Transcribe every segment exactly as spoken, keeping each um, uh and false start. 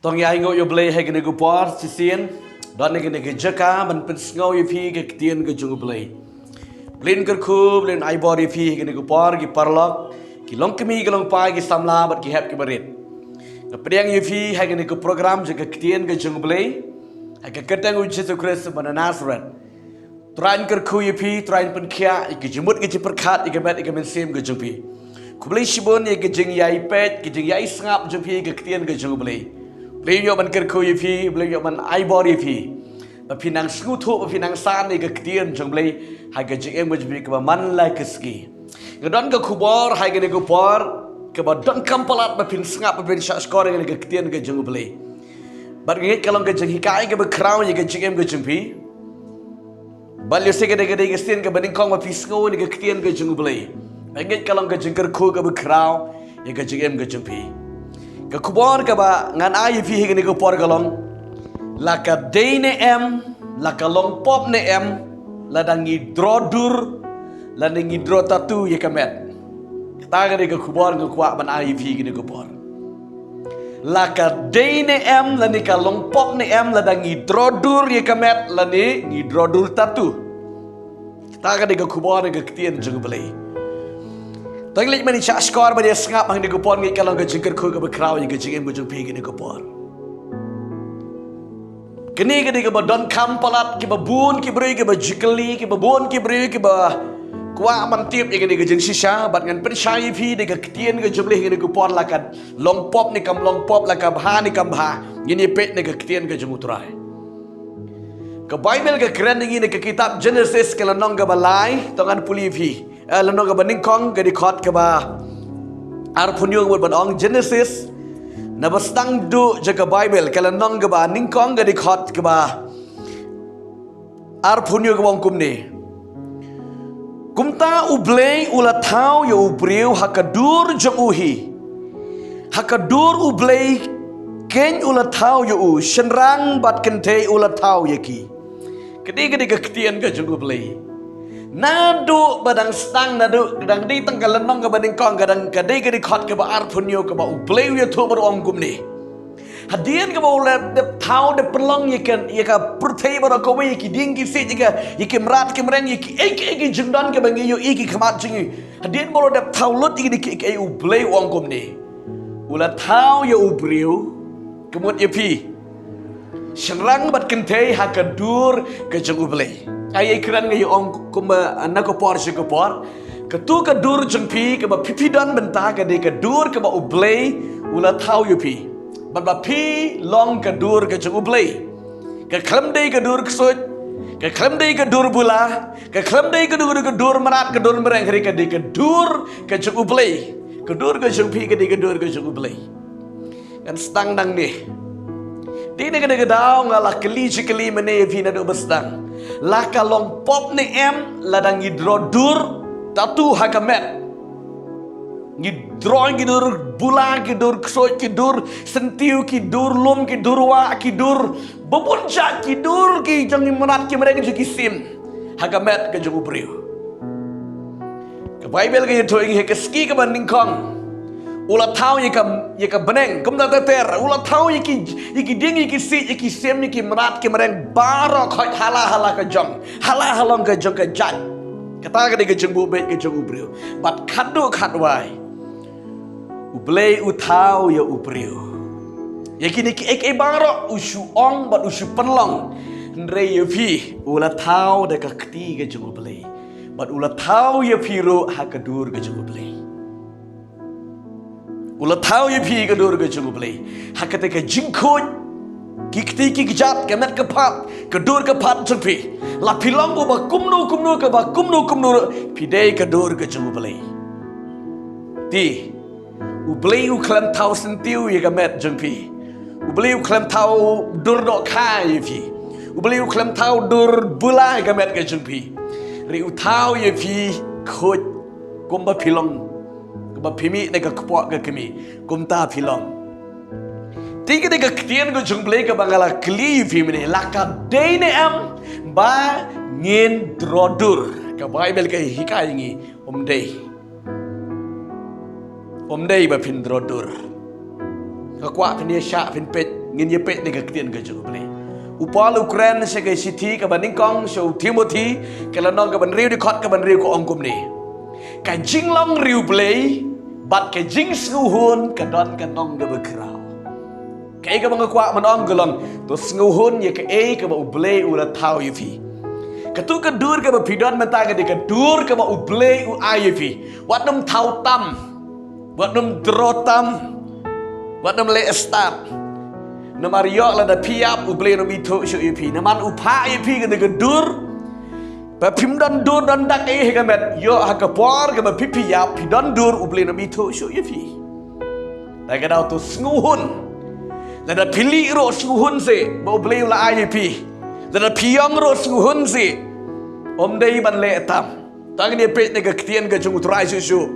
Tang ïa ngi ïa U Blei ha kane ka por shisien, don ha kane ka jaka ban pynsngew ïa phi ka ktien ka jong U Blei. Blei un kyrkhu, Blei un ai bor ïa phi ha kane ka por, ki paralok, ki longkmie, ki longpa, ki samla bad ki hep ki barit. Nga pdiang ïa phi ha kane ka program jong ka ktien ka jong U Blei ha ka kyrteng U Jisu Khrist ba na Nazareth. Trai un kyrkhu ïa phi, Trai un pynkhiah ïa ka jingmut, ka jingpyrkhat, ïa ka met, ïa ka mynsiem ka jong phi. Khublei shibun ïa ka jingïai peit, ka jingïai sngap jong phi ïa ka ktien ka jong U Blei. Blei un ïoh ban kyrkhu ïa phi, Blei un ïoh ban ai bor ïa phi, ba phin nang sngewthuh, ba phin nang san ïa ka ktien jong U Blei ha ka jingim ka jong phi kaba man la ka sngi. Nga don ka khubor ha kane ka por kaba donkam palat ba phin sngap, ba phin shahshkor ïa kane ka ktien ka jong U Blei. Bad nga ngeit ka long ka jinghikai kaba khraw ïa ka jingim ka jong phi. Bad lehse ka dei, ka dei ka sien kaba nyngkong ba phi sngew ïa ka ktien ka jong U Blei. Nga ngeit ka long ka jingkyrkhu kaba khraw ïa ka jingim ka jong phi. Ka khubor kaba ngan ai ïa phi ha kane ka por ka long, la ka dei ne em, la ka long pop ne em, lada ngi draw dur, lada ngi draw tattoo ïa ka met. Kata ka dei ka khubor nga kwah ban ai ïa phi ha kane ka por. La ka dei ne em, lane ka long pop ne em, lada ngi draw dur ïa ka met, lane ngi draw dur tattoo. Kata ka dei ka khubor ïa ka ktien jong U Blei. Tang leit ban ïa shahshkor, ban ïa sngap ha kane ka por, ngeit ka long ka jingkyrkhu kaba khraw ïa ka jingim ka jong phi ha kane ka por. Kane ka dei kaba donkam palat, kiba bun ki briew kiba ju kylli, kiba bun ki briew kiba kwah ban tip ïa kane ka jingshisha, bad ngan pynshai ïa phi da ka ktien ka jong U Blei ha kane ka por, la ka long pop ne kam long pop, la ka bha ne kam bha. Ngin ïa peit na ka ktien ka jong U Trai. Ka Baibl ka kren ïa ngi na ka kitab Genesis ka lynnong kaba lai, to ngan pule ïa phi. Eh, lynnong kaba nyngkong ka dkhot kaba arphew hynñiew, ngan mut ban ong Genesis, na ba sdang duh jong ka Baibl, ka lynnong kaba nyngkong ka dkhot kaba arphew hynñiew kaba ong kumne. Kumta U Blei u la thaw ïa u briew ha ka dur jong u hi. Ha ka dur U Blei keiñ u la thaw ïa u, shynrang bad kynthei u la thaw ïa ki. Ka dei, ka dei ka ktien ka jong U Blei. Naduh ba dang sdang, naduh dang dei tang ka lynnong kaba nyngkong, ka dang, ka dei ka dkhot kaba arphew hynñiew kaba U Blei u ïathuh bad u ong kumne. Hadien kaba u la dep thaw, dep pynlong ïa ka, ïa ka pyrthei baroh kawei, ïa ki dieng ki siej, ïa ka, ïa ki mrad ki mreng, ïa kiei kiei ki jingdon kiba ngi ïohi ki khmat jong ngi. Hadien ba u la dep thaw lut ïa kine kiei kiei, U Blei u ong kumne. U la thaw ïa u briew, ka mut ïa phi, shynrang bad kynthei ha ka dur ka jong U Blei. Ai, ai kren nga ïa ong kumba na ka por sha ka por. Katu ka dur jong phi kaba phi, phi don mynta ka dei ka dur kaba U Blei u la thaw ïa phi. Bad ba phi long ka dur ka jong U Blei. Ka khlem dei ka dur ksuid, ka khlem dei ka dur bula, ka khlem dei ka dur, ka dur mrad, ka dur mreng, hynrei ka dei ka dur ka jong U Blei. Ka dur ka jong phi ka dei ka dur ka jong U Blei. Ngan sdang nangne. Dei na kane ka daw nga la kylli shi kylli mynne ïa phi naduh ba sdang. La ka long pop ne em, lada ngi draw dur tattoo ha ka met. Ngi draw ki dur bula, ki dur ksuid, ki dur syntiew, ki dur lum, ki dur wah, ki dur babun jait, ki dur ki jong ki mrad ki mreng, jong ki sim ha ka met ka jong u briew. Ka Baibl ka ïathuh ïa ngi ha ka sngi kaba nyngkong, u la thaw ïa ka, ïa ka bneng kumta ter ter. U la thaw ïa ki, ïa ki dieng, ïa ki siej, ïa ki sim, ïa ki mrad ki mreng baroh khoit, ha la ha la ka jong, ha la ha long ka jong ka jait. Kata ka dei ka jingbuh beit ka jong u briew. Bad khadduh khadwai U Blei u thaw ïa u briew. Ïa kine kiei kiei baroh u shu ong bad u shu pynlong. Hynrei ïa phi u la thaw da ka kti ka jong U Blei. Bad u la thaw ïa phi ruh ha ka dur ka jong U Blei. U la thaw ïa phi ka dur ka jong U Blei. Ha kata ka jingkhuid, ki kti ki kjat, ka met ka phad, ka dur ka phad jong phi. La phi long uba kumno kumno, kaba kumno kumno ruh, phi dei ka dur ka jong U Blei. Te U Blei u khlem thaw syntiew ïa ka met jong phi. U Blei u khlem thaw dur dohkha ïa phi. U Blei u khlem thaw dur bula ïa ka met ka jong phi. Hynrei u thaw ïa phi khuid kumba phi long. Kaba phi mih na ka kpoh ka kmie, kumta phi long. Te ka dei ka ktien ka jong U Blei kaba nga la kylli ïa phi mynne, la ka dei ne em ba ngin draw dur? Ka Baibl ka hikai ïa ngi, ym dei. Ym dei ba phin draw dur. Nga kwah phin ïa shah, phin peit Ngin ïa peit na ka ktien ka jong U Blei. U Paul u kren sha ka shithi kaba nyngkong sha u Timothi, ka lynnong kaba hynriew, dkhot kaba hynriew, ka ong kumne: Ka jinglong riewblei bad ka jingsngewhun ka don ka nong kaba khraw. Kaei kaba nga kwah ban ong ka long, to sngewhun ïa kaei kaba U Blei u la thaw ïa phi. Katu ka dur kaba phi don mynta ka dei ka dur kaba U Blei u ai ïa phi. Wat nym thaw tam, wat nym draw tam, wat nym leh stad. Namar ïoh lada phi ïap, U Blei un ym ithuh shuh ïa phi. Namar u phah ïa phi kane ka dur ba phim don dur don dak ei ha ka met. Ïoh ha ka por kaba phi phi ïap, phi don dur, U Blei un ym ithuh shuh ïa phi. Te ka daw, to sngewhun. Lada phi lieh ruh sngewhun seh ba U Blei u la ai ïa phi. Lada phi ïong ruh sngewhun seh. Ym dei ban leh tam. Tang ne peit na ka ktien ka jong U Trai shuh shuh.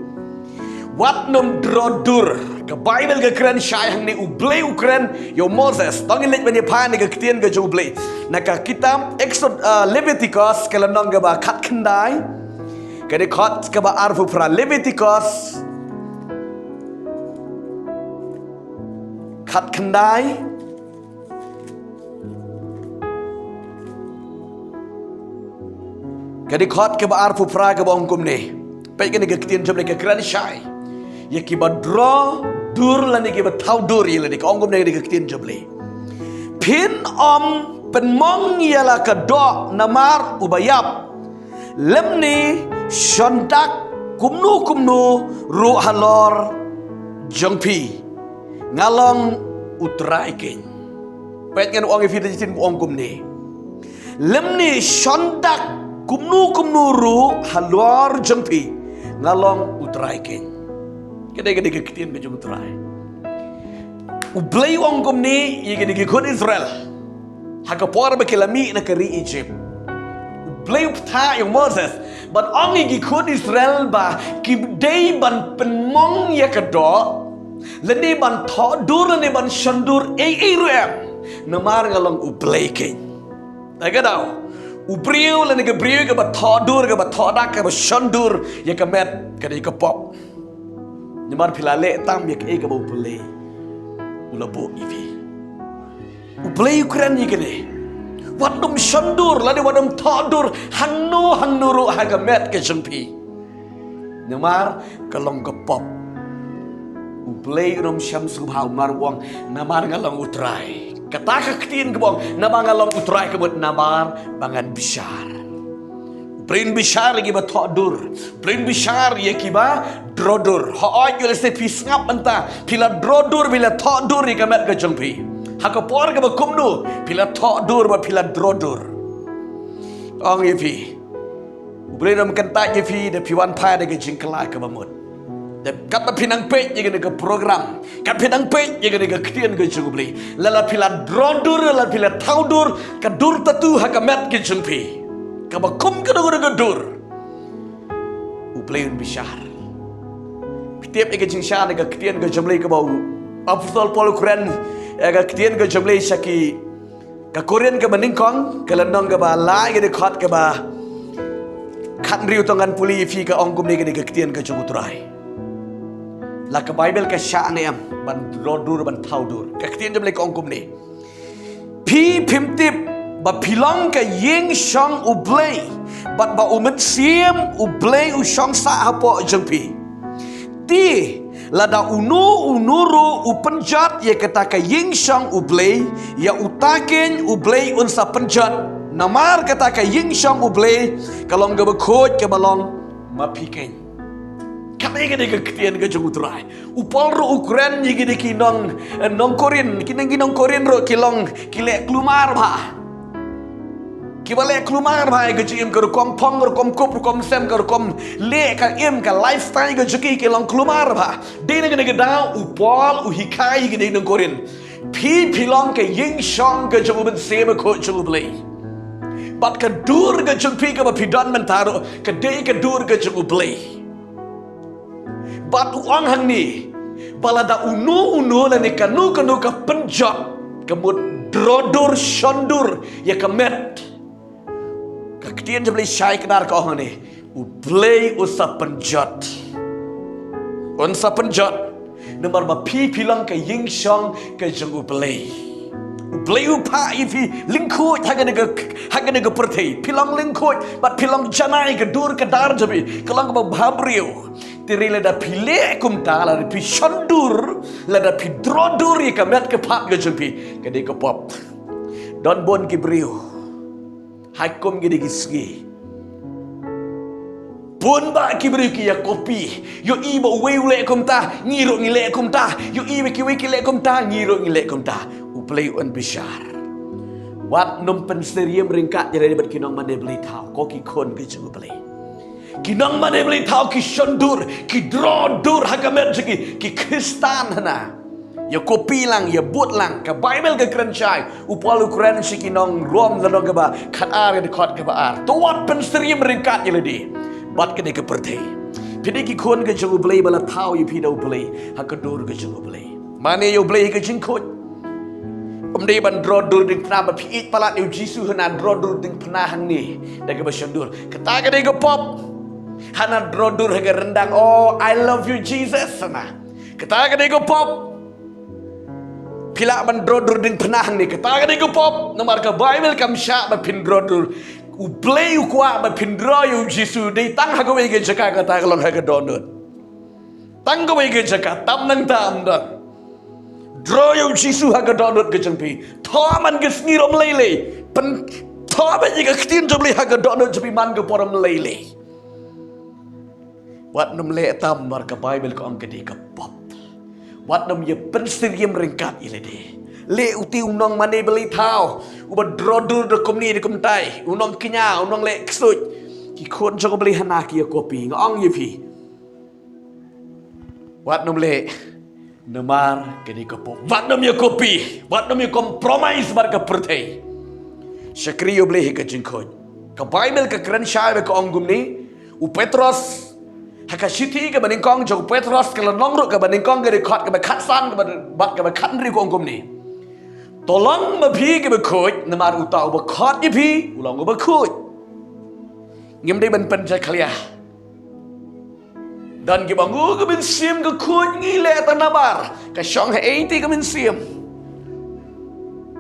Wat nym draw dur. Ka Baibl ka kren shai hangne, U Blei u kren ïa u Moses. Tang ne leit ban ïa phai na ka ktien ka jong U Blei. Na ka kitab Exod, uh, Leviticus, ka lynnong kaba khatkhyndai, ka dkhot kaba arphew phra. Leviticus khatkhyndai, ka dkhot kaba arphew phra, kaba ong kumne. Peit kane ka ktien jong U Blei ka kren shai ïa kiba draw dur lane kiba thaw dur ïa lade. Ka ong kumne kane ka ktien jong U Blei: Phin ym pynmong ïa la ka doh namar uba ïap, lymne shon dak kumno kumno ruh halor jong phi. Nga long U Trai keiñ. Peit, ngan ong ïa phi da ka ktien, ka ong kumne: Lymne shon dak kumno kumno ruh halor jong phi. Nga long U Trai keiñ. Ka dei, ka dei ka ktien ka jong U Trai. U Blei u ong kumne ïa kine ki khun Israel ha ka por ba ki la mih na ka ri Egypt. U Blei u phah ïa u Moses ban ong ïa ki khun Israel ba kim dei ban pynmong ïa ka doh, lane ban thoh dur, lane ban shon dur ei ei ruh em. Namar nga long U Blei keiñ. Te ka daw, u briew lane ka briew kaba thoh dur, kaba thoh dak, kaba shon dur ïa ka met, ka dei ka pop. Namar phi la leh tam ïa kaei kaba U Blei u la buh ïa phi. U Blei u kren ïa kane. Wat nym shon dur lane wat nym thoh dur hangno hangno ruh ha ka met ka jong phi. Namar ka long ka pop. U Blei un ym shem sngewbha, namar u ong, namar nga long U Trai. Kata ka ktien kaba ong namar nga long U Trai ka mut namar ba ngan bishar. U Blei un bishar ïa kiba thoh dur. U Blei un bishar ïa kiba draw dur. Hooid, ïoh lehse phi sngap mynta, phi la draw dur, phi la thoh dur ïa ka met ka jong phi. Ha ka por kaba kumno phi la thoh dur bad phi la draw dur. Ong ïa phi, U Blei un ym kyntait ïa phi da phi wan phai da ka jingkylla kaba mut. Da katba phi nang peit ïa kane ka program, katba phi nang peit ïa kane ka ktien ka jong U Blei, lada phi la draw dur, lada phi la thaw dur, ka dur tatu ha ka met ka jong phi, kaba kum kano kano ka dur, U Blei un bishar. Phi tip ïa ka jingshah na ka ktien ka jong U Blei kaba u Apostol Paul u kren ïa ka ktien ka jong U Blei sha ki, ka Korinth kaba nyngkong, ka lynnong kaba lai, ka dkhot kaba khathynriew, to ngan pule ïa phi, ka ong kumne kane ka ktien ka jong U Trai. La ka Baibl ka shah ne em ban draw dur, ban thaw dur? Ka ktien jong U Blei ka ong kumne: Phi phim tip ba phi long ka ïing shong U Blei, bad ba U Mynsiem U Blei u shong sah hapoh jong phi? Te lada uno uno ruh u pynjot ïa kata ka ïing shong U Blei, ïa uta keiñ U Blei un sa pynjot. Namar kata ka ïing shong U Blei ka long kaba khuid, kaba long ma phi keiñ. Kane ka dei ka ktien ka jong U Trai. U Paul ruh u kren ïa kine ki nong, eh, nong Korinth, kine ki nong Korinth ruh ki long ki leh kulmar bha. Kiba leh kulmar bha ïa ka jingim, ka rukom phong, ka rukom kup, rukom sem, ka rukom leh, ka im, ka lifestyle ka jong ki, ki long kulmar bha. Dei na kane ka daw u Paul u hikai ïa kine ki nong Korinth: Phi, phi long ka ïing shong ka jong U Mynsiem Bakhuid jong U Blei. Bad ka dur ka jong phi kaba phi don mynta ruh ka dei ka dur ka jong U Blei. Bad u ong hangne ba lada uno uno lane kano kano ka pynjot, ka mut draw dur, shon dur ïa ka met, ka ktien jong U Blei shai kdar, ka ong hangne: U Blei un sa pynjot. Un sa pynjot. Namar ba phi, phi long ka ïing shong ka jong U Blei. Blei u phah ïa phi lyngkhuid ha kane ka, ha kane ka pyrthei. Phi long lyngkhuid, bad phi long janai, ka dur ka dar jong phi ka long kaba bhabriew. Te lada phi leh kumta, lada phi shon dur, lada phi draw dur ïa ka met ka phad ka jong phi, ka dei ka pop. Don bun ki briew ha kum kine ki sngi, bun bah ki briew ki ïa copy. Ïohi ba uwei u leh kumta, ngi ruh ngi leh kumta. Ïohi ba kiwei ki leh kumta, ngi ruh ngi leh kumta. U Blei un bishar. Wat nym pynsyriem ryngkat ïa lade bad ki nongmane blei thaw, ko ki khun ki jong u Blei. Ki nongmane blei thaw ki shon dur, ki draw dur ha ka met jong ki, ki khristan hana. Ïa copy lang, ïa bud lang. Ka Baibl ka kren shai, u Paul u kren sha ki nong Rom, lynnong kaba khatar, ka dkhot kaba ar. To wat pynsyriem ryngkat ïa lade bad kane ka pyrthei. Phi dei ki khun ka jong u Blei ba la thaw ïa phi da u Blei ha ka dur ka jong u Blei. Mane ïa u Blei ha ka jingkhuid. Ym dei ban draw dur diengphna ba phi ïeit palat ïa u Jisu hana draw dur diengphna hangne da kaba shon dur. Kata ka dei ka pop. Hana draw dur ha ka ryndang, "Oh, I love you, Jesus," hana. Kata ka dei ka pop. Phi lah ban draw dur diengphna hangne, kata ka dei ka pop. Namar ka Baibl kam shah ba phin draw dur. U Blei u kwah ba phin draw ïa u Jisu, dei tang ha kawei ka jaka, kata ka long ha ka dohnud. Tang kawei ka jaka, tam nangta ym don. Draw ïa u Jisu ha ka dohnud ka jong phi. Thoh man ka sngi ruh ym lei lei. Pyn, thoh beit ïa ka ktien jong u Blei ha ka dohnud jong phi man ka por ruh ym lei lei. Wat nym leh tam, namar ka Baibl ka ong ka dei ka pop. Wat nym ïa pynsyriem ryngkat ïa lade. Leh uti u nongmane blei thaw uba draw dur da kumne da kumtai, u nongkñia, u nonglehksuid. Ki khun jong u Blei hana ki ïa copy, nga ong ïa phi. Wat nym leh. Namar ka dei ka pop. Wat nym ïa copy, wat nym ïa compromise bad ka pyrthei. Shakri ïa u Blei ha ka jingkhuid. Ka Baibl ka kren shai ba ka ong kumne, u Petros, ha ka shithi kaba nyngkong jong u Petros, ka lynnong ruh kaba nyngkong, ka dkhot kaba khatsan, kaba, bad kaba khathynriew ka ong kumne. To long ma phi kiba khuid, namar uta uba khot ïa phi u long uba khuid. Ngim dei ban pynjakhlia. Don kiba ong, ka mynsiem ka khuid, ngi leh tang nabar. Ka shong ha ei te ka mynsiem?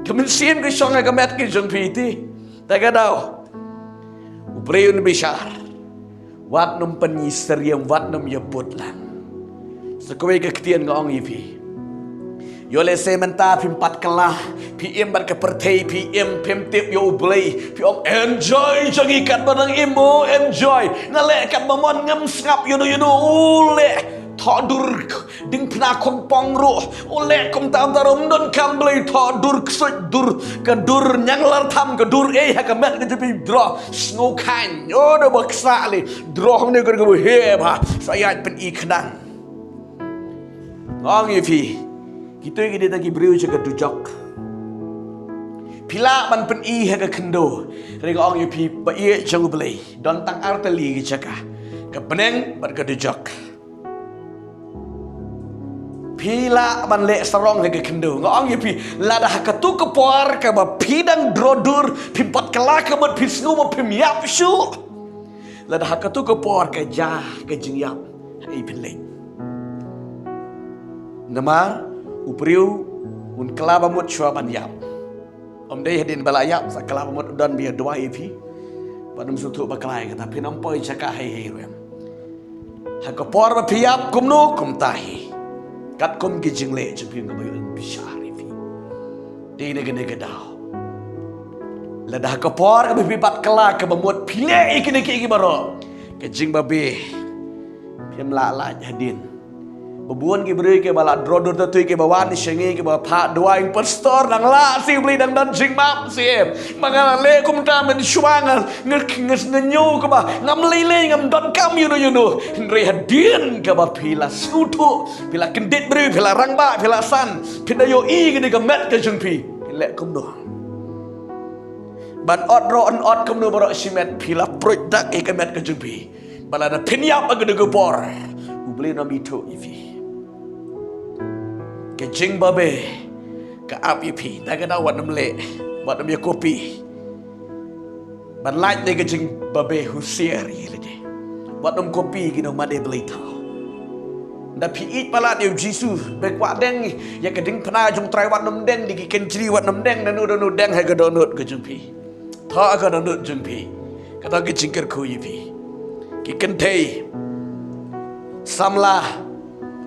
Ka mynsiem ka shong ha ka met ka jong phi te. Te ka daw, u Blei un bishar. Wat nym pynsyriem, wat nym ïa bud lang. Sa kawei ka ktien nga ong ïa phi. Ïoh lehse mynta phim pat kylla, phi im bad ka pyrthei, phi im phim tip ïa u Blei, phi ong enjoy jong ngi katba dang im, oh enjoy. Nga leh katba mon, ngam sngap ïano ïano, u leh thoh dur diengphna khongpong ruh, u leh kumta kumta ruh ym donkam Blei, thoh dur ksuid, dur ka dur ñianglartham, ka dur ei ha ka met ka jong phi, draw, sngew khaiñ, oh da ba ksah lei, draw hangne ka dur kaba heh bha, sa ïaid pyni khnang. Nga ong ïa phi, kito ki dei tang ki briew jong ka dujok. Phi lah ban pyni ha ka khyndew. Hynrei nga ong ïa phi, ba ïeit jong u Blei, don tang ar tylli ki jaka, ka bneng bad ka dujok. Phi lah ban leh sarong ha ka khyndew. Nga ong ïa phi, lada ha katu ka por kaba phi dang draw dur, phim pat kylla ka mut, phi sngew ba phim ïap shuh. Lada ha katu ka por ka jia ka jingïap, haei phin leit? Namar u briew un kylla ba mut shuwa ban ïap. Ym dei hadien ba la ïap sa kylla ba mut, don ba ïa duwai ïa phi. Bad ym sngewthuh ba kylla ïa kata, phin ym poi jaka haei haei ruh em. Ha ka por ba phi ïap kumno kumta hi. Katkum ki jingleh jong phi, nga ba ïoh bishar ïa phi. Dei na kane ka daw, lada ha ka por kaba phi pat kylla kaba mut phi leh ïa kine kiei kiei baroh, ka jingbabe phim lah lait hadien. Ba bun ki briew kiba la draw dur, ta tui kiba wan sha ngi kiba phah duwai, pastor, dang lah seh, u Blei dang don jingmap seh. Ma nga la leh kumta mynshuwa, nga, nga, nga, nga ñiew kaba ngam lei lei, ngam donkam ïano ïano. Hynrei hadien kaba phi la sngewthuh, phi la kyndit briew, phi la rangbah, phi la san, phin da ïohi kane ka met ka jong phi, phin leh kumno? Ban ot ruh yn ot kumno baroh shimet, phi la pruid dak ïa ka met ka jong phi. Ba lada phin ïap ha kane ka por, u Blei un ym ithuh ïa phi. Ka jingbabe ka ap ïa phi. Da kata wat nym leh, wat nym ïa copy. Ban lait na ka jingbabe, husiar ïa lade. Wat nym copy ki nongmane blei thaw. Da phi ïeit palat ïa u Jisu, ba kwah deng ïa ka diengphna jong u Trai, wat nym deng da ki kynjri, wat nym deng da no da no, deng ha ka dohnud ka jong phi. Thoh ha ka dohnud jong phi. Kata ka jingkyrkhu ïa phi. Ki kynthei, samla,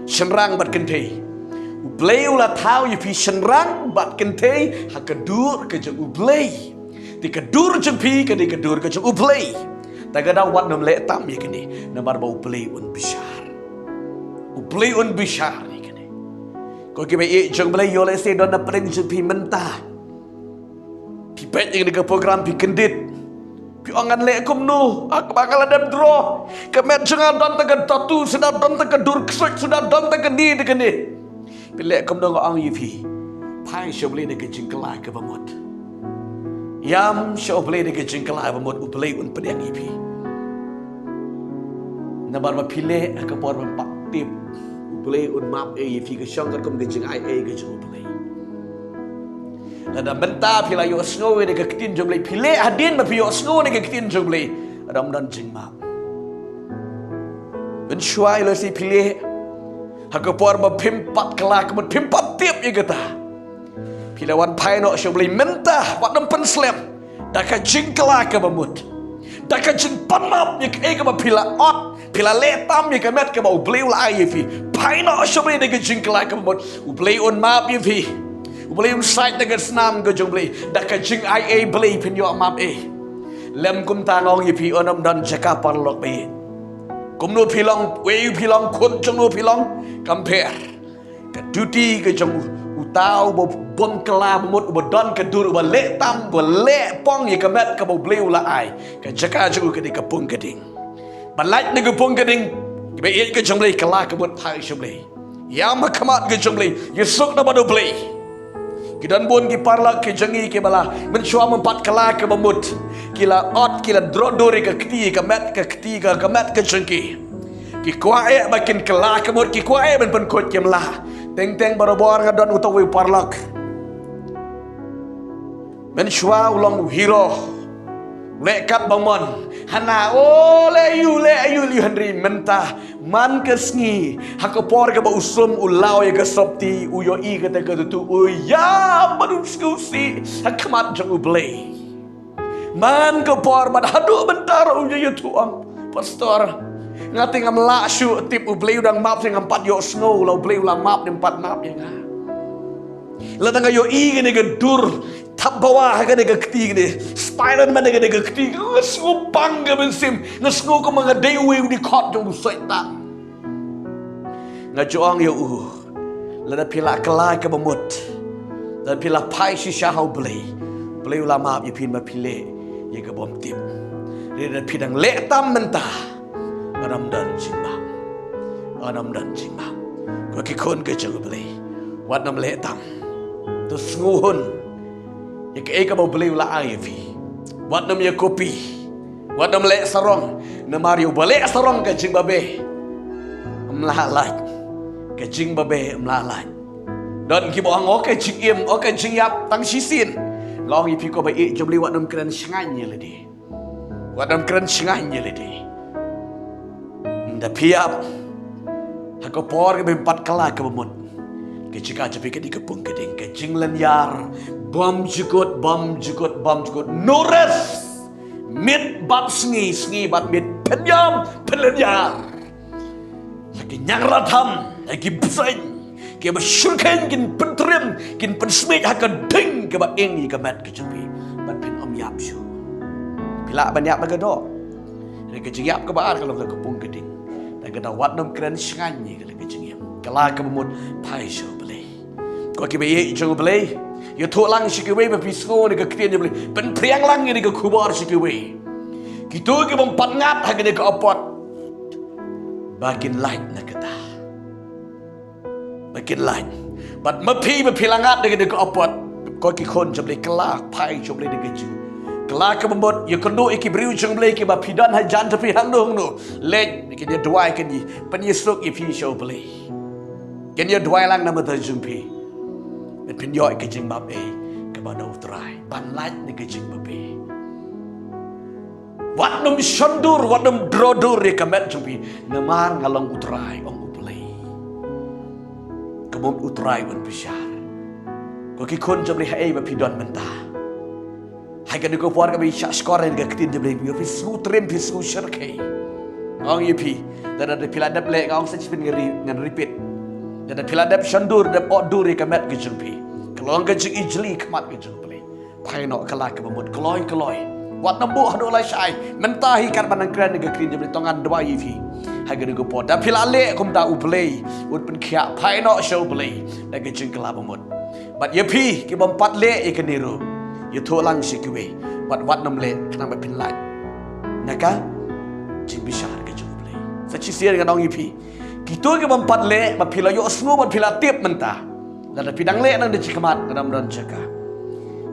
shynrang bad kynthei. U Blei u la thaw ïa phi shynrang bad kynthei ha ka dur ka jong U Blei. Te ka dur jong phi ka dei ka dur ka jong U Blei. Te ka daw wat nym leh tam ïa kane, namar ba U Blei un bishar. U Blei un bishar ïa kane. Ko kiba ïeit jong U Blei, ïoh lehse don na pdeng jong phi mynta. Phi peit ïa kane ka program, phi kyndit. Phi ong ngan leh kumno, ah, kaba nga la dep draw. Ka met jong nga don tang ka tattoo, suda don tang ka dur ksuid, suda don tang kane da kane. Phi leh kumno, nga ong ïa phi, phai sha U Blei da ka jingkylla kaba mut. Ïam sha U Blei da ka jingkylla kaba mut, U Blei un pdiang ïa phi. Namar ba phi leh ha ka por ban pat tip, U Blei un map ei ïa phi, ka shong katkum ka jingaiei ka jong U Blei. Lada mynta phi la ïohsngew ïa ka ktien jong U Blei, phi leh hadien ba phi ïohsngew ïa ka ktien jong U Blei, ym don jingmap. Mynshuwa ïoh lehse phi leh ha ka por ba phim pat kylla ka mut, phim pat tip ïa kata. Phi la wan phai noh sha U Blei mynta, wat nym pynslem. Da ka jingkylla kaba mut, da ka jingpanmap ïa kaei kaba phi la ot, phi la leh tam ïa ka met kaba U Blei u la ai ïa phi. Phai noh sha U Blei da ka jingkylla kaba mut. U Blei un map ïa phi. U Blei un sait da ka snam ka jong U Blei. Da ka jingaiei Blei phin ïoh map ei. Lem kumta, nga ong ïa phi, un ym don jaka paralok ba ïeit. Kumno phi long, wei phi long, khun jong no phi long, kam pher. Ka duty ka jong uta uba bym kylla ba mut, uba don ka dur, uba leh tam, uba leh pong ïa ka met kaba U Blei u la ai, ka jaka jong u ka dei ka pung ka ding. Ban lait na ka pung ka ding, kiba ïeit ka jong U Blei, kylla ka mut, phai sha U Blei. Ïam ha khmat ka jong U Blei, ïasuk na bad U Blei. Ki don bun ki paralok ki jong ngi kiba la, mynshuwa ym pat kylla kaba mut, ki la ot, ki la draw dur ïa ka kti, ka met, ka kti, ka, ka met ka jong ki. Ki kwah eh ba kin kylla ka mut, ki kwah eh ban pynkhuid ki mla. Teng teng barabor nga don uta uwei u paralok. Mynshuwa u long u hero. Leh katba mon. Hana, o, leh aïu, leh aïu, leh aïu, hynrei mynta, man ka sngi, ha ka por kaba u sum u law ïa ka sopti, u ïohi kata ka tattoo, u ïam bad u sngewsih ha khmat jong U Blei. Man ka por bad haduh mynta ruh u ïathuh, ong, Pastor, nga te ngam lah shuh tip U Blei u dang map, te ngam pat ïohsngew la U Blei u la map ne em pat map ïa nga. Lada nga ïohi kane ka dur thapbawa ha kane ka kti, kane Spiderman ha kane ka kti, nga sngew bang ka mynsiem, nga sngew kumba nga dei uwei u dkhot jong u Soitan. Nga ju ong ïa u, lada phi la kylla kaba mut, lada phi la phai shisha ha U Blei, U Blei u la map ïa phi, ma phi leh ïa ka bym tip. Lada phi dang leh tam mynta, ym don jingmap. Ym don jingmap. Ko ki khun ka jong U Blei, wat nym leh tam. To sngewhun ïa kaei kaba U Blei u la ai ïa phi. Wat nym ïa copy. Wat nym leh sarong. Namar ïa uba leh sarong ka jingbabe ym lah lait. Ka jingbabe ym lah lait. Don kiba ong, o ka jingim, o ka jingïap tang shisien. Nga ong ïa phi, ko ba ïeit jong U Blei, wat nym kren shngaiñ ïa lade. Wat nym kren shngaiñ ïa lade. Ynda phi ïap ha ka por kaba phim pat kylla kaba mut, ka jaka jong phi ka dei ka pung ka ding, ka jinglynñiar bymjukut, bymjukut, bymjukut. No rest. Miet bad sngi, sngi bad miet, pynïam pynlynñiar. La ki ñiangrathan, la ki bseiñ, kiba shyrkheiñ kin pyntriem, kin pynsmiej ha ka ding kaba ing ïa ka met ka jong phi. Bad phin ym ïap shuh. Phi lah ban ïap ha ka doh. Hynrei ka jingïap kaba ar ka long ha ka pung ka ding. Te ka daw wat nym kren shngaiñ ïa ka, la ka jingim. Kylla kaba mut, phai sha U Blei. Ko kiba ïeit jong U Blei, ïathuh lang sha kiwei ba phi sngew ïa ka ktien jong U Blei. Pynphriang lang ïa ka khubor sha kiwei. Kito ki bym pat ngat ha kane ka apot, ba kin lait na kata. Ba kin lait. Bad ma phi ba phi la ngat ha kane ka apot, ko ki khun jong U Blei, kylla, phai sha U Blei da ka jing, kylla kaba mut, ïakynduh ïa ki briew jong U Blei kiba phi don hajan jong phi hangno hangno. Leit, kin ïa duwai, kin ïa pynïasuk ïa phi sha U Blei. Kin ïa duwai lang na bynta jong phi. Ban pynïoh ïa ka jingmap ei kaba na U Trai. Ban lait na ka jingbabe. Wat nym shon dur, wat nym draw dur ïa ka met jong phi. Namar nga long U Trai, ong U Blei. Mut u Trai un bishar. Ko ki khun jong U Blei, haei ba phi don mynta, ha kane ka por kaba phi shah shkor ïa ka ktien jong U Blei, phi sngewtriem, phi sngewshyrkhei. Nga ong ïa phi, lada phi la dep leh, nga ong sa shiphew ngan re-, ngan repeat. Lada phi la dep shon dur, dep ot dur ïa ka met ka jong phi, ka long ka jingijli khmat ka jong U Blei. Phai noh, kylla kaba mut kloi kloi. Wat nang buh haduh lashai. Mynta hi katba nang kren ïa ka ktien jong U Blei, to ngan duwai ïa phi ha kane ka por. Da phi la leh kumta, U Blei un pynkhiah. Phai noh sha U Blei da ka jingkylla ba mut. Bad ïa phi ki bym pat leh ïa kane ruh, ïathuh lang sha kiwei. Bad wat nang leh khnang ba phin lait na ka jingbishar ka jong U Blei. Sa shisien ngan ong ïa phi, kito ki bym pat leh, ba phi la ïohsngew bad phi la tip mynta, lada phi dang leh nang da jingkhmat, ngan ym don jaka.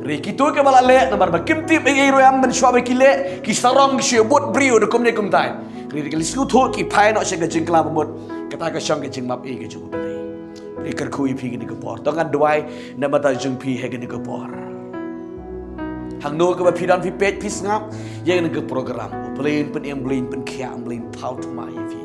Hynrei kito kiba la leh namar ba kim tip ei ei ruh em, mynshuwa ba ki leh, ki sarong, ki shu bud briew da kumne kumtai. Hynrei ki la sngewthuh, ki phai noh sha ka jingkylla ba mut, kata ka shong ka jingmap ei ka jong U Blei. Hynrei kyrkhu ïa phi kane ka por. To ngan duwai na ka bynta jong phi ha kane ka por. Hangno kaba phi don, phi peit, phi sngap ïa kane ka program, U Blei un pynim, U Blei un pynkhiah, U Blei un thaw thymmai ïa phi.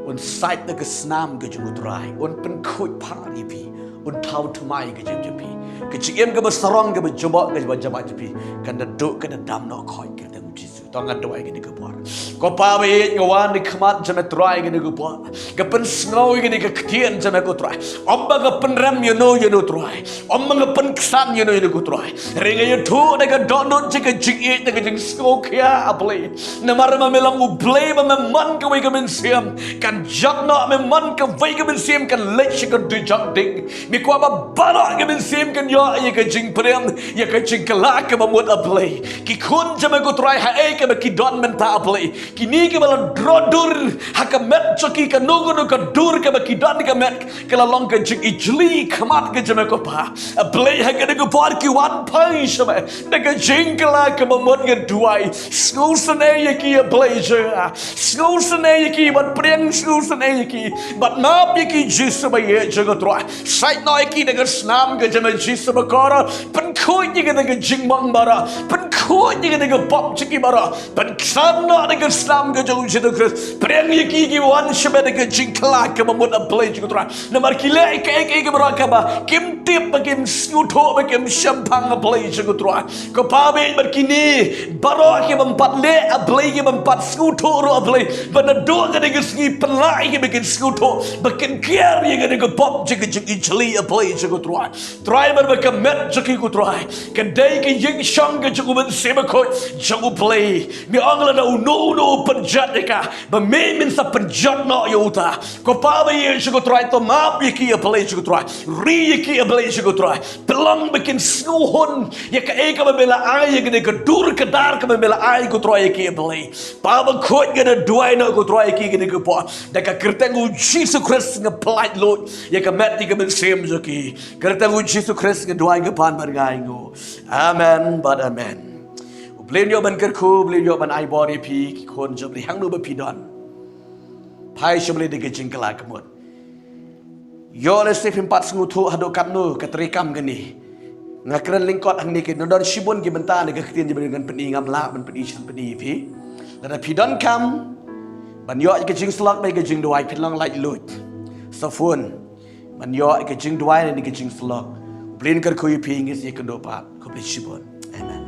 Un sait na ka snam ka jong U Trai, un pynkhuid phar ïa phi, un thaw thymmai ka jong phi. Ka jingim kaba sarong, kaba jubok, kaba jubok jong phi kan da duh, kan da dam noh khoit, ka kyrteng U Jisu. To ngan duwai kane ka por. Ko Pa ba ïeit, nga wan ha khmat jong me Trai kane ka por, ka pynsngew ïa kane ka ktien jong me ko Trai. Ym ba nga pynrem ïano ïano Trai, ym ba nga pynksan ïano ïano ko Trai. Hynrei nga ïathuh da ka dohnud jong ka jingïeit, da ka jingsngewkhia, A Blei. Namar ba me long U Blei ba me mon kawei ka mynsiem kan jot noh, me mon kawei ka mynsiem kan leit sha ka dujok ding. Me kwah ba baroh ki mynsiem kin ïoh ïa ka jingpyrem, ïa ka jingkylla kaba mut, A Blei. Ki khun jong me ko Trai, haei kaba ki don mynta, A Blei, kine kiba la droh dur ha ka met jong ki, kano kano ka dur kaba ki don ha ka met, ka la long ka jingijli khmat ka jong me ko Pa. A Blei, ha kane ka por ki wan phai sha me da ka jingkylla kaba mut, nga duwai, sngewsynei ïa ki, A Blei jong nga. Sngewsynei ïa ki bad pyrshang sngewsynei ïa ki bad map ïa ki, Jisu ba ïeit jong nga Trai. Sait noh ïa ki da ka snam ka jong me, Jisu bakordor. Pynkhuid ïa ki da ka jingmong baroh, pynkhuid ïa ki da ka pop jong ki baroh. Pynksan noh da ka snam ka jong U Jisu Khrist. Pyrshang ïa ki, ki wan sha me da ka jingkylla kaba mut, A Blei jong nga Trai. Namar ki leh kaei kaei baroh kaba kim tip, ba kim sngewthuh, ba kim shemphang, A Blei jong nga Trai. Ko Pa ba ïeit, bad kine baroh ki bym pat leh, A Blei, ki bym pat sngewthuh ruh, A Blei, ba naduh kane ka sngi pynlah ïa ki ba kin sngewthuh, ba kin kiar ïa kane ka pop jong ka jingijli, A Blei jong nga Trai. Trai, namar ba ka met jong ki ko Trai ka dei ka ïing shong ka jong U Mynsiem Bakhuid jong U Blei. Me ong lada uno uno u pynjot ïa ka, ba me men sa pynjot noh ïa uta. Ko Pa ba ïeit jong nga Trai, to map ïa ki, A Blei jong nga Trai. Ri ïa ki, A Blei jong nga Trai. Pynlong ba kin sngewhun ïa kaei kaba me la ai, ïa kane ka dur ka dar kaba me la ai ko Trai ïa ki, A Blei. Pa bakhuid, nga da duwai noh ko Trai ïa ki ha kane ka por. Da ka kyrteng U Jisu Khrist nga pyllait luid ïa ka met ïa ka mynsiem jong ki. Kyrteng U Jisu Khrist nga duwai, nga pan bad nga ainguh. Amen bad amen. U Blei un ïoh ban kyrkhu, U Blei un ïoh ban ai bor ïa phi ki khun jong U Blei hangno ba phi don. Phai sha U Blei da ka jingkylla ka mut. Ïoh lehse phim pat sngewthuh haduh katno ka treikam kane. Nga kren lyngkot hangne, ki don shibun ki bynta na ka ktien jong U Blei ngan pyni, ngam lah ban pyni shen pyni ïa phi. Lada phi donkam ban ïoh ïa ka jingsyllok bad ïa ka jingduwai, phin long lait luid sa phone ban ïoh ïa ka jingduwai ne ka jingsyllok. U Blei un kyrkhu ïa phi, ngin sa ïakynduh pat. Khublei shibun. Amen.